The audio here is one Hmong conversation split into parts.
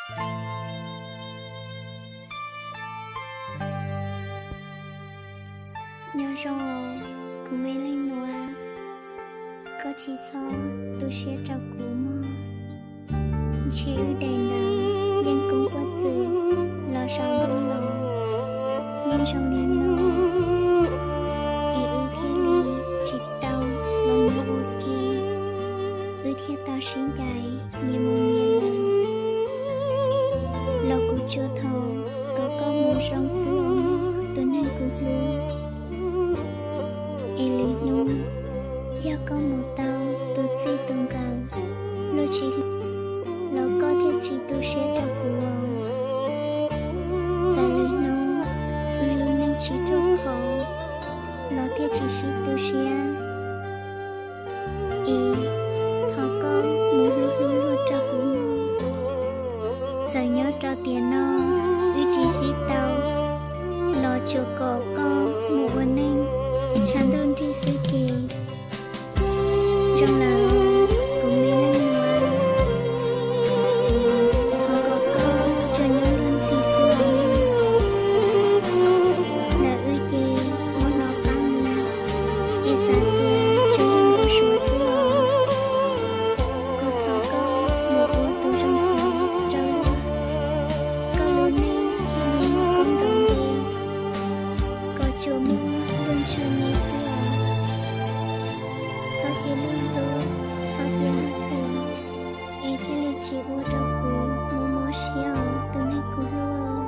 Nyob zoo, kuv me leej nuav, koj tsis txhob tu siab rau kuv mog. Ntshe wb daim ntawd yeej koob puab txwm los zaum ntawd los, yeej zoo li no, es wb thiaj li tsis tau los nyob ua ke, wb thiaj tau sib ncaim nyias mus nyias lawm. Los kuv tsuas thov kom koj mus zoo xwb os, tus neeg kuv hlub. Es lwm hnub yog koj mus tau tus txij tus nkawm, luag tsis hlub los koj thiaj tsis tu siab rau kuv os. Txawm lwm hnub wb lub neej tsis ruaj khov los thiaj tsis sib tu siab. Es thov koj mus hlub hlub luag rau kuv mog. Txawm nyob rau tiam no wb tsis sib tau los tsuas kom koj mus ua neej tshav ntuj nrig xwb ces zoo lawm, kuv me leej nuav. Thov kom koj tsuas nyob luag ntxhi xwb os. Ntawm wb ces muab hnov qab mus, es xav tias tsuas yog npau suav xwb os. Kuv thov koj mus ua tus zoo txiv rau luag, koj lub neej thiaj li koob nto npe, kom tsuas muaj luag ntshaw me xwb os. Txhob cia luag ntxub, txhob cia luag thuam, es thiaj li tsis ua rau kuv mob mob siab os tus neeg kuv hlub.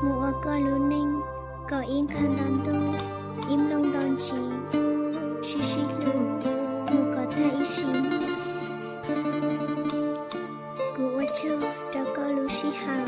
Mus ua koj lub neej kom ib nqag nto ntuj, ib nplooj nto ntsis, sib sib hlub mus kom tag ib sim. Kuv ua tsaug rau koj lub sij hawm.